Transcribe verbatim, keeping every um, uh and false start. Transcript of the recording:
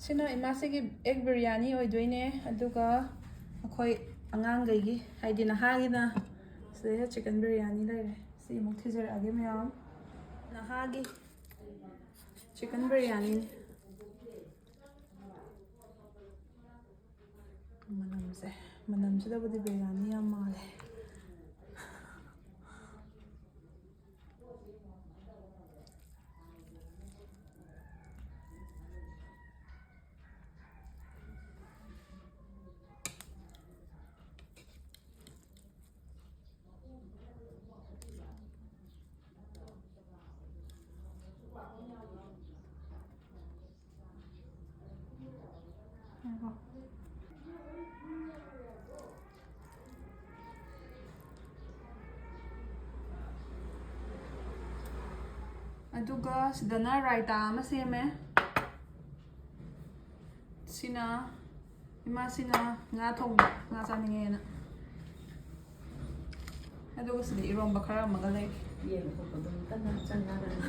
ꯁꯤꯅ ꯏꯃꯥꯁꯤꯒꯤ ꯑꯦꯒ ꯕꯤꯔꯌꯥꯅꯤ ꯑꯣꯏꯗꯣꯏꯅꯦ꯫ ꯑꯗꯨꯒ ꯑꯩꯈꯣꯏ ꯑꯉꯥꯡꯈꯩꯒꯤ, ꯍꯥꯏꯗꯤ ꯅꯍꯥꯒꯤꯅ ꯁꯤꯗꯩꯗ ꯆꯤꯀꯟ ꯕꯤꯔꯌꯥꯅꯤ ꯂꯩꯔꯦ꯫ ꯁꯤ ꯑꯃꯨꯛ ꯊꯤꯖꯔꯛꯑꯒꯦ ꯃꯌꯥꯝ꯫ ꯅꯍꯥꯒꯤ ꯆꯤꯀꯟ ꯕꯤꯔꯌꯥꯅꯤꯅꯦ꯫ ꯃꯅꯝꯁꯦ, ꯃꯅꯝꯁꯤꯗꯕꯨꯗꯤ ꯕꯤꯔꯌꯥꯅꯤ ꯌꯥꯝ ꯃꯥꯜꯂꯦ꯫ ꯑꯗꯨꯒ ꯁꯤꯗꯅ ꯔꯥꯏꯇꯥ ꯑꯃ ꯁꯦꯝꯃꯦ꯫ ꯁꯤꯅ, ꯏꯃꯥꯁꯤꯅ ꯉꯥ ꯊꯣꯡꯕ, ꯉꯥ ꯆꯥꯅꯤꯡꯉꯦꯅ꯫ ꯑꯗꯨꯒ ꯁꯤꯗ ꯏꯔꯣꯝꯕ ꯈꯔ ꯑꯃꯒ ꯂꯩ꯫ ꯌꯦꯟ ꯈꯣꯛꯄ ꯑꯗꯨꯝ ꯀꯟꯅ ꯆꯪꯅꯔꯅꯤ꯫